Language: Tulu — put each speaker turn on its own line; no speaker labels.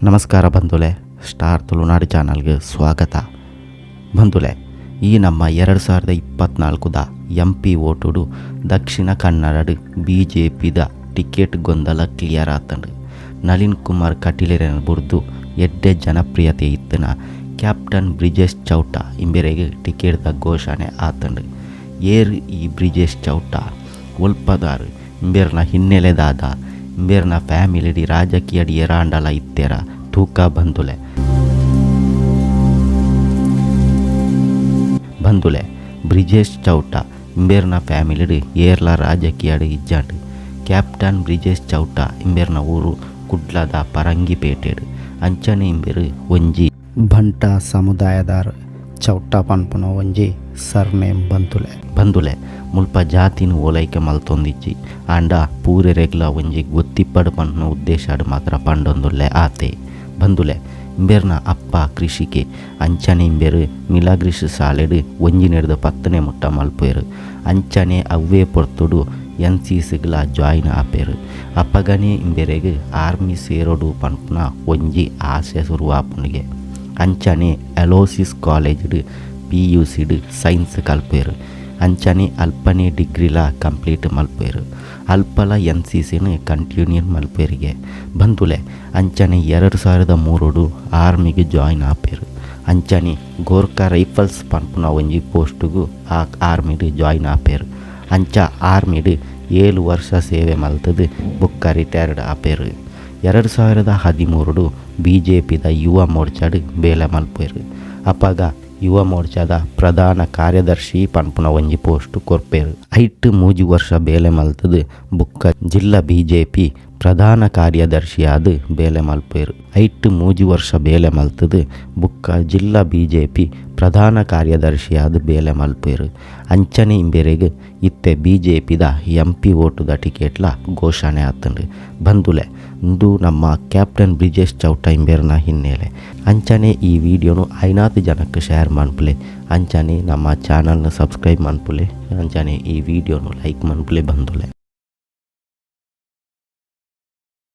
ನಮಸ್ಕಾರ ಬಂಧುಲೆ, ಸ್ಟಾರ್ ತುಳುನಾಡು ಚಾನಲ್ಗೆ ಸ್ವಾಗತ. ಬಂಧುಲೆ, ಈ ನಮ್ಮ 2024ದ ಎಂಪಿ ಓಟುಡು ದಕ್ಷಿಣ ಕನ್ನಡಡ್ ಬಿಜೆಪಿದ ಟಿಕೆಟ್ ಗೊಂದಲ ಕ್ಲಿಯರ್ ಆತಂಡು. ನಳಿನ್ ಕುಮಾರ್ ಕಟೀಲೆರೆನ ಬುಡ್ದು ಎಡ್ಡೆ ಜನಪ್ರಿಯತೆ ಇತ್ತಿನ ಕ್ಯಾಪ್ಟನ್ ಬ್ರಿಜೇಶ್ ಚೌಟ ಇಂಬೆರೆಗ್ ಟಿಕೆಟ್ದ ಘೋಷಣೆ ಆತಂಡು. ಏರ್ ಈ ಬ್ರಿಜೇಶ್ ಚೌಟ? ಒಲ್ಪದಾರ್? ಇಂಬೆರ್ನ ಹಿನ್ನೆಲೆ ದಾದ? ಇಂಬೆರ್ನ ಫ್ಯಾಮಿಲಿಡ್ ರಾಜಕೀಯಡ್ ಏರಾಂಡಲ ಇತ್ತೆರ? ತೂಕ ಬಂಧುಲೆ. ಬಂಧುಲೆ, ಬ್ರಿಜೇಶ್ ಚೌಟ ಇಂಬೆರ್ನ ಫ್ಯಾಮಿಲಿಡ್ ಏರ್ಲ ರಾಜಕೀಯಡ್ ಇಜ್ಜಾಂಡ್. ಕ್ಯಾಪ್ಟನ್ ಬ್ರಿಜೇಶ್ ಚೌಟ ಇಂಬೆರ್ನ ಊರು ಕುಡ್ಲದ ಪರಂಗಿಪೇಟೆಡ್. ಅಂಚನೆ ಇಂಬೆರ್ ಒಂಜಿ
ಬಂಟ ಸಮುದಾಯದಾರ್. ಚೌಟ ಪನ್ಪುನ ಒಂಜಿ ಸರ್ನೇಮ್ ಬಂತುಲೆ.
ಬಂಧುಲೆ, ಮುಲ್ಪ ಜಾತಿನ್ ಓಲೈಕೆ ಮಲ್ತೊಂದಿಜ್ಜಿ. ಆಂಡ ಪೂರೆರೆಗ್ಲ ಒಂಜಿ ಗೊತ್ತಿಪ್ಪಡ್ ಪನ್ಪುನ ಉದ್ದೇಶಡ್ ಮಾತ್ರ ಪಂಡೊಂದುಲ್ಲೆ ಆತೆ. ಬಂಧುಲೆ, ಇಂಬೆರ್ನ ಅಪ್ಪ ಕೃಷಿಕೆ. ಅಂಚನೆ ಇಂಬೆರ್ ಮಿಲಾಗ್ರಿಸ್ ಶಾಲೆಡ್ 1ನೆಡ್ದ್ 10ನೇ ಮುಟ್ಟ ಮಲ್ಪುವೆರ್. ಅಂಚನೆ ಅವ್ವೇ ಪೊರ್ತುಡು ಎನ್ ಸಿ ಸಿಗ್ಲ ಜಾಯಿನ್ ಆಪೆರ್. ಅಪಗನೇ ಇಂಬೆರೆಗ್ ಆರ್ಮಿ ಸೇರೊಡು ಪನ್ಪುನ ಒಂಜಿ ಆಸೆ ಸುರುವಾಪುಂಡುಗೆ. ಅಂಚನೆ Aloysius ಕಾಲೇಜ್ಡ್ P U said science ಕಲ್ಪುವೆರ್. ಅಂಚನೆ ಅಲ್ಪನೆ ಡಿಗ್ರಿಲ ಕಂಪ್ಲೀಟ್ ಮಲ್ಪುವೆರ್. ಅಲ್ಪಲ ಎನ್ ಸಿ ಸಿನ್ ಕಂಟಿನ್ಯೂ ಮಲ್ಪುವೆರಿಗೆ. ಬಂಧುಲೆ, ಅಂಚನೆ 2003ಡು ಆರ್ಮಿಗ್ ಜಾಯಿನ್ ಆಪೆರ್. ಅಂಚನೆ ಗೋರ್ಖಾ ರೈಫಲ್ಸ್ ಪನ್ಪುನ ಒಂಜಿ ಪೋಸ್ಟ್ಗು ಆ ಆರ್ಮಿಡ್ ಜಾಯಿನ್ ಆಪೆರ್. ಅಂಚ ಆರ್ಮಿಡ್ 7 ವರ್ಷ ಸೇವೆ ಮಲ್ತುದು ಬೊಕ್ಕ ರಿಟೈರ್ಡ್ ಆಪೆರ್. 2013ಡು ಬಿಜೆಪಿದ ಯುವ ಮೋರ್ಚಾಡ್ ಬೇಲೆ ಮಲ್ಪುವೆರ್. ಅಪಗ ಯುವ ಮೋರ್ಚಾದ ಪ್ರಧಾನ ಕಾರ್ಯದರ್ಶಿ ಪನ್ಪುನ ಒಂಜಿ ಪೋಸ್ಟ್ ಕೊರ್ಪೆರ್. ಐಟ್ 3 ವರ್ಷ ಬೇಲೆ ಮಲ್ತುದು ಬೊಕ್ಕ ಜಿಲ್ಲಾ ಬಿಜೆಪಿ ಪ್ರಧಾನ ಕಾರ್ಯದರ್ಶಿಯಾದ್ ಬೇಲೆ ಮಲ್ಪುವೆರ್. ಐಟ್ 3 ವರ್ಷ ಬೇಲೆ ಮಲ್ತುದು ಬೊಕ್ಕ ಜಿಲ್ಲಾ ಬಿಜೆಪಿ ಪ್ರಧಾನ ಕಾರ್ಯದರ್ಶಿಯಾದ್ ಬೇಲೆ ಮಲ್ಪುವೆರ್. ಅಂಚನೆ ಇಂಬೆರೆಗ್ ಇತ್ತೆ ಬಿಜೆಪಿದ ಎಂಪಿ ಓಟುದ ಟಿಕೆಟ್ಲ ಘೋಷಣೆ ಆತುಂಡು. ಬಂಧುಲೆ, ಇಂದು ನಮ್ಮ ಕ್ಯಾಪ್ಟನ್ ಬ್ರಿಜೇಶ್ ಚೌಟ ಇಂಬೆರ್ನ ಹಿನ್ನೆಲೆ. ಅಂಚನೆ ಈ ವಿಡಿಯೋನು ಐನಾತ್ ಜನಕ್ಕೆ ಶೇರ್ ಮನ್ಪುಲೆ. ಅಂಚನೆ ನಮ್ಮ ಚಾನಲ್ನ ಸಬ್ಸ್ಕ್ರೈಬ್ ಮನ್ಪುಲೆ. ಅಂಚನೆ ಈ ವಿಡಿಯೋನು ಲೈಕ್ ಮನ್ಪುಲೆ ಬಂಧುಲೆ.